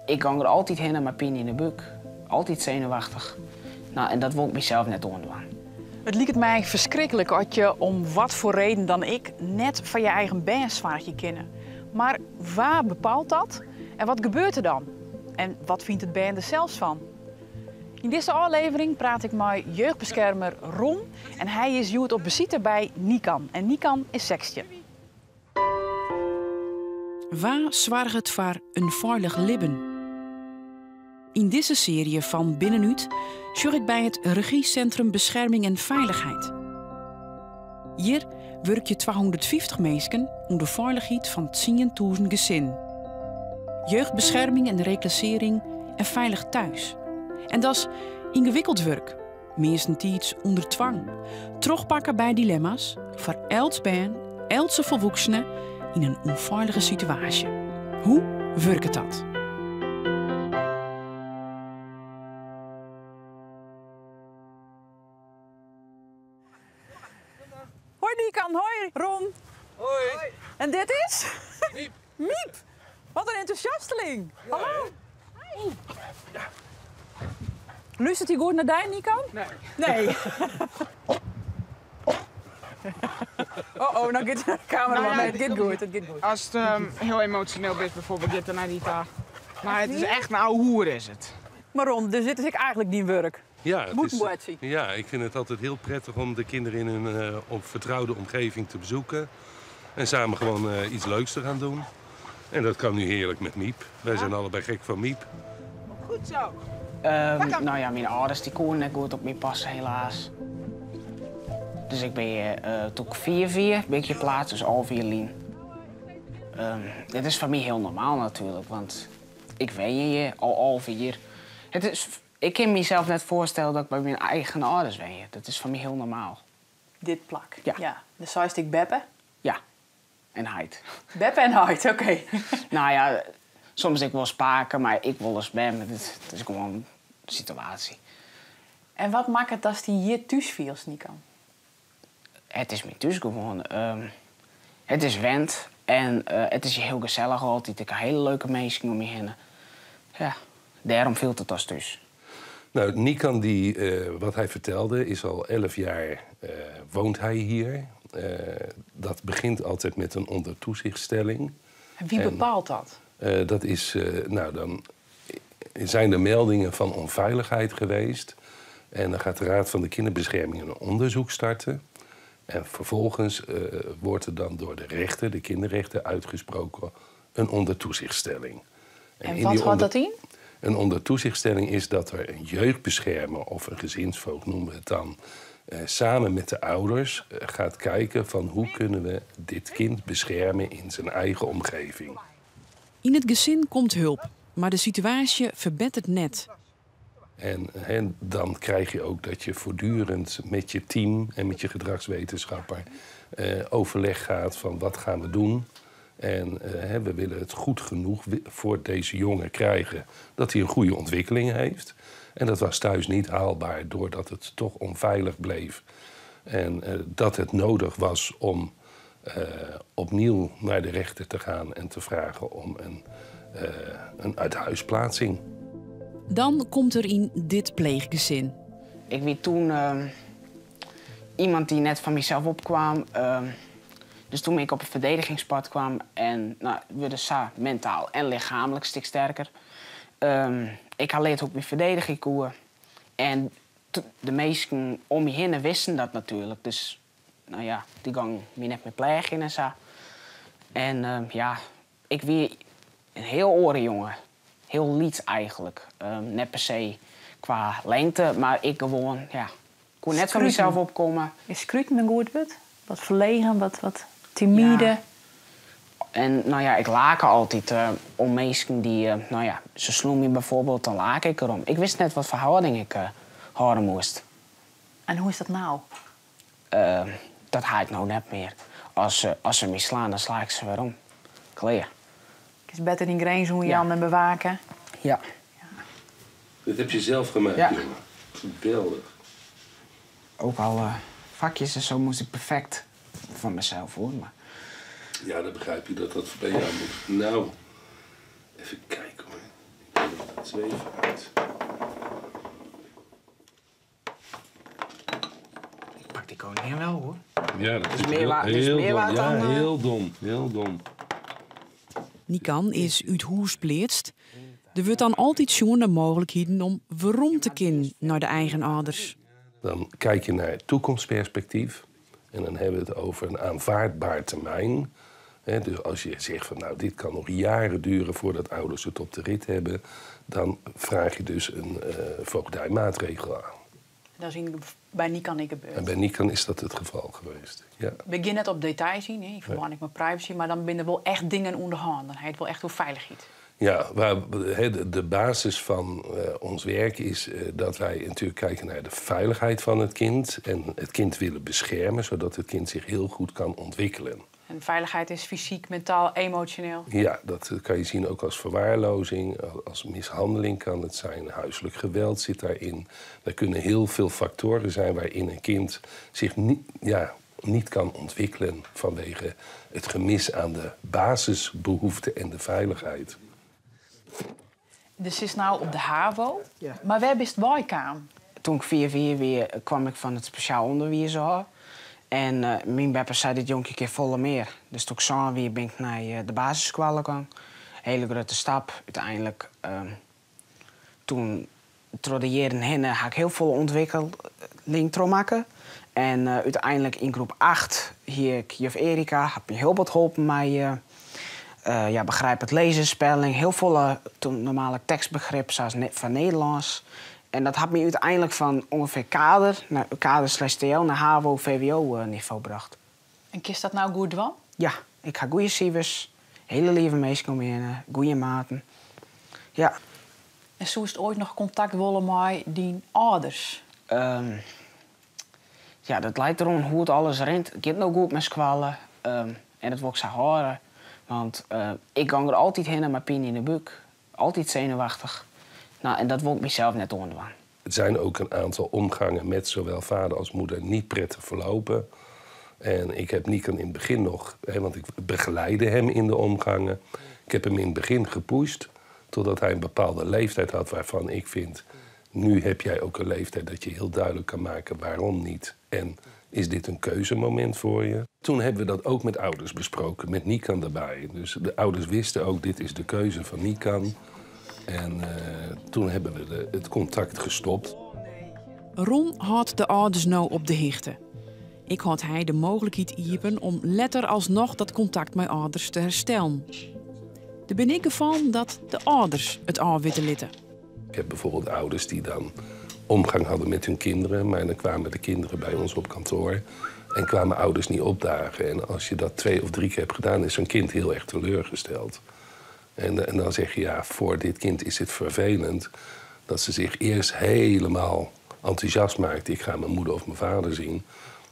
Ik gong der altyd hinne mei pine yn 'e búk, altyd senuwachtich. No, en dat wol ik mysels net oandwaan. It liket my ferskriklik as je om wat foar reden dan ek net foar je eigen bern soargje kinne. Mar wa bepaalt dat en wat gebeurt der dan? En wat fynt it bern der sels fan? Yn dizze ôflevering praat ik mei jeugdbeskermer Ron en hy is hjoed op besite by Nikan. En Nikan is 16. Wa soarget foar in feilich libben? Yn dizze searje fan Binnenút sjoch ik by it Regiecentrum Bescherming en Veiligheid. Hjir wurkje 250 minsken oan de feilichheid fan 10.000 gesinnen. Jeugdbescherming en reclassering en feilich thuis. En dat is yngewikkeld wurk, meastentiids ûnder twang. Trochpakke by dilemma's foar elts bern, eltse folwoeksene yn in ûnfeilige situaasje. Hoe wurket dat? Hoi Nikan, hoi Ron. Hoi. En dit is? Miep. Miep. Wat in entûsjasteling. Hallo. Ja. Lústeret hy goed nei dy, Nikan? Nee. Nee. Oh oh, no giet de kameraman. Nou ja, Nee, it giet goed, it giet goed. Ast hiel emosjoneel bist bijvoorbeeld, giet er nei dy ta. Mar it is echt in ouwehoer is it. Mar Ron, dus dit is ek eigentlik dyn wurk? Ja, het is, Bûtenboartsje. ja, ik vind het altijd heel prettig om de kinderen in hun vertrouwde omgeving te bezoeken. En samen gewoon iets leuks te gaan doen. En dat kan nu heerlijk met Miep. Wij zijn allebei gek van Miep. Goed zo. Nou ja, myn âlders dy koene net goed op my passe, helaas. Dus ik bin uh, toen ik 4 wie, bin ik hjir pleatst, dus 11 jier lyn. Dit is foar my hiel normaal natuerlik, want ik wenje hjir al 11 jier. Ik kin mysels net foarstelle dat ik by myn eigen âlders wenje. Dat is foar my hiel normaal. Dit plak. Ja. Ja. Dus seist ek beppe? Ja, en heit. Beppe en heit, oké. Nou ja, soms ek wolris pake, mar ek wolris mem. It is gewoan de situaasje. En wat makket datst dy hjir thús fielst, Nikan? It is myn thús gewoan. It is wend en it is hiel gesellich altyd. Ik ha hiele leuke minsken om my hinne. Ja, dêrom fielt it as thús. Nou, Nikan, wat hij vertelde, is al 11 jaar woont hij hier. Dat begint altijd met een ondertoezichtstelling. En wie bepaalt dat? Dat is, nou, dan zijn er meldingen van onveiligheid geweest. En dan gaat de Raad van de Kinderbescherming een onderzoek starten. En vervolgens wordt er dan door de rechter, de kinderrechter, uitgesproken een ondertoezichtstelling. En in wat die hâldt dat yn? Een ondertoezichtstelling is dat er een jeugdbeschermer of een gezinsvoogd, noemen we het dan, samen met de ouders gaat kijken van hoe kunnen we dit kind beschermen in zijn eigen omgeving. Yn it gesin komt help, mar de situaasje ferbetteret net. En hè, dan krijg je ook dat je voortdurend met je team en met je gedragswetenschapper overleg gaat van wat gaan we doen. En hè, we willen het goed genoeg voor deze jongen krijgen dat hij een goede ontwikkeling heeft. En dat was thuis niet haalbaar doordat het toch onveilig bleef. En dat het nodig was om opnieuw naar de rechter te gaan en te vragen om een uithuisplaatsing. Dan komt er yn dit pleechgesin. Ik wie toen iemand dy't net fan mysels opkaam. Dus doe't ik op it ferdedigingspad kaam en nou, wurde sa mentaal en lichaamlik in stik sterker. Ik ha leard hoe't ik my ferdedigje koe. En de minsken om my hinne wisten dat natuerlik. Dus nou ja, dy gongen my net mear pleagjen en sa. En ja, ik wie in hiel oare jonge. Hiel lyts eigentlik. Net per se kwa lingte, mar ik gewoan, ja, koe net fan mysels opkomme. Is skruten in goed wurd? Wat ferlegen, wat timide? Ja. En nou ja, ik lake altyd om minsken dy't, nou ja, se sloegen my byfoarbyld, dan lake ik derom. Ik wist net wat foar hâlding ik hâlde moast. En hoe is dat no? Dat ha ik no net mear. As se my slaan, dan sla ik se werom. Klear. Is better dyn grins oanjaan en bewake? Ja. Dat heb je zelf gemaakt, Ja. jongen. Geweldig. Ook al vakjes en zo moest ik perfect van mezelf hoor. Maar... Ja, dan begrijp je dat dat bij jou moet. Nou, even kijken hoor. 7, 8. Ik pak die koningin wel hoor. Ja, dat is, meer heel, dit is heel meer dom. waard Ja, dan, heel dom. Heel dom. Nikan is út hûs pleatst. Der wurdt dan altyd sjoen nei mooglikheden om werom te kinnen nei de eigen âlders. Dan kijk je naar het toekomstperspectief. En dan hebben we het over een aanvaardbaar termijn. Hè, dus als je zegt van nou, dit kan nog jaren duren voordat ouders het op de rit hebben, dan vraag je dus een voogdijmaatregel aan. Dat is by Nikan ek gebeurd. En bij Nikan is dat het geval geweest. Ja. We beginnen net op details zien, hè. Ik verwacht ik mijn privacy, maar dan binnen wel echt dingen onder hand. Dan heet wel echt hoe veiligheid. Ja, waar, hè, de basis van ons werk is dat wij natuurlijk kijken naar de veiligheid van het kind. En het kind willen beschermen, zodat het kind zich heel goed kan ontwikkelen. En veiligheid is fysiek, mentaal, emotioneel. Ja, dat kan je zien ook als verwaarlozing, als mishandeling kan het zijn. Huiselijk geweld zit daarin. Er kunnen heel veel factoren zijn waarin een kind zich niet kan ontwikkelen vanwege het gemis aan de basisbehoeften en de veiligheid. Dus is nou op de HAVO, Ja. maar waar bist weikaam? Toen ik 4-4 weer kwam ik van het speciaal onderwijs af. En mijn beppe zei dit jonkje keer volle meer. Dus toen ik zag weer ben ik naar de basisschool gegaan. Hele grote stap. Uiteindelijk, toen door de jaren heen, had ik heel veel ontwikkeling maken. En uiteindelijk in groep 8 hier ik juf Erika, had me heel wat geholpen mij begrijp het lezen, spelling, heel veel toen normale tekstbegrip, zoals van Nederlands. En dat had me uiteindelijk van ongeveer kader, naar kader slash TL, naar HAVO, VWO niveau gebracht. En kist dat nou goed wel? Ja, ik ga goede cijfers, hele lieve mensen om me heen, goede maten. Ja. En zo is het ooit nog contact willen met die ouders? Ja, dat lijkt erom hoe het alles rent. Het gaat nou goed met squallen. En dat wil ik ze horen. Want ik gang er altijd heen met pijn in de buik. Altijd zenuwachtig. En dat wil ik mezelf net onderaan. Het zijn ook een aantal omgangen met zowel vader als moeder niet prettig verlopen. En ik heb Nikan in het begin nog, hè, want ik begeleidde hem in de omgangen. Ik heb hem in het begin gepusht, totdat hij een bepaalde leeftijd had waarvan ik vind, nu heb jij ook een leeftijd dat je heel duidelijk kan maken waarom niet. En is dit een keuzemoment voor je? Toen hebben we dat ook met ouders besproken, met Nikan erbij. Dus de ouders wisten ook, dit is de keuze van Nikan. En toen hebben we het contact gestopt. Ron had de ouders nou op de hichte. Ik had hij de mogelijkheid iepen om letter alsnog dat contact met ouders te herstellen. Daar ben ik ervan dat de ouders het al weten litten. Ik heb bijvoorbeeld ouders die dan omgang hadden met hun kinderen, maar dan kwamen de kinderen bij ons op kantoor en kwamen ouders niet opdagen. En als je dat 2 of 3 keer hebt gedaan, is zo'n kind heel erg teleurgesteld. En dan zeg je, ja, voor dit kind is het vervelend dat ze zich eerst helemaal enthousiast maakt. Ik ga mijn moeder of mijn vader zien.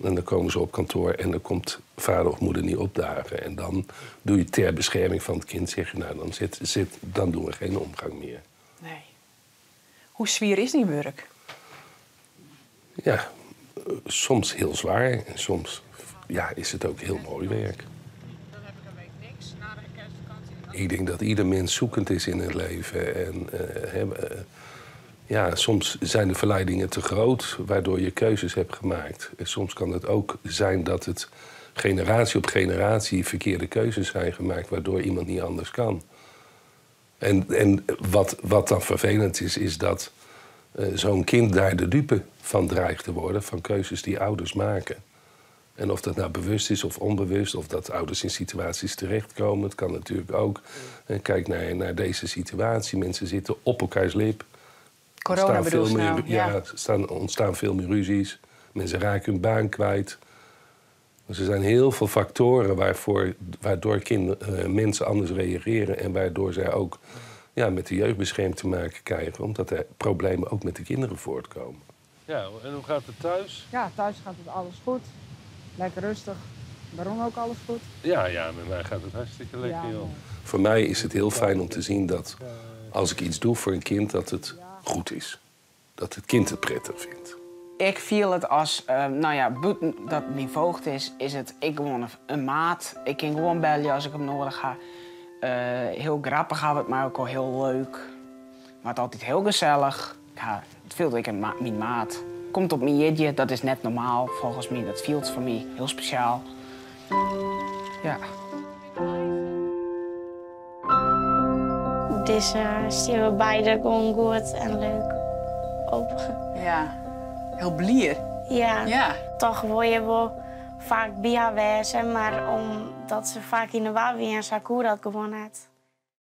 En dan komen ze op kantoor en dan komt vader of moeder niet opdagen. En dan doe je ter bescherming van het kind, zeg je, nou, dan doen we geen omgang meer. Nee. Hoe zwier is die werk? Ja, soms heel zwaar en soms is het ook heel mooi werk. Dan heb ik een week niks na de kerstvakantie. Ik denk dat ieder mens zoekend is in het leven. En soms zijn de verleidingen te groot, waardoor je keuzes hebt gemaakt. En soms kan het ook zijn dat het generatie op generatie verkeerde keuzes zijn gemaakt, waardoor iemand niet anders kan. En wat dan vervelend is, is dat zo'n kind daar de dupe van dreigt te worden, van keuzes die ouders maken. En of dat nou bewust is of onbewust, of dat ouders in situaties terechtkomen, het kan natuurlijk ook. En kijk naar deze situatie, mensen zitten op elkaars lip. Corona Ontstaan bedoel veel je meer nou? ja, Ja. ontstaan veel meer ruzies. Mensen raken hun baan kwijt. Dus er zijn heel veel factoren waardoor mensen anders reageren en waardoor zij ook met de jeugdbescherming te maken krijgen, omdat er problemen ook met de kinderen voortkomen. Ja, en hoe gaat het thuis? Ja, thuis gaat het alles goed. Lekker rustig. Waarom ook alles goed? Ja, ja, met mij gaat het hartstikke lekker, Ja, joh. mooi. Voor mij is het heel fijn om te zien dat als ik iets doe voor een kind, dat het goed is. Dat het kind het prettig vindt. Ik viel het als, nou ja, buiten dat mijn voogd is, is het ik gewoon een maat. Ik kan gewoon bellen als ik hem nodig heb. Heel grappig had het, maar ook al heel leuk. Maar het altyd hiel gesellich. Ja, it fielt lyk in myn maat. Komt op myn jierdei, dat is net normaal folgens my. Dat fielt foar my hiel spesjaal. Ja. Dizze steane we beide gewoan goed en leuk op. Ja, hiel blier. Ja. Ja. Toch wol je wol faak by har wêze, mar omdat se faak yn de war wie en sa koe dat gewoan net.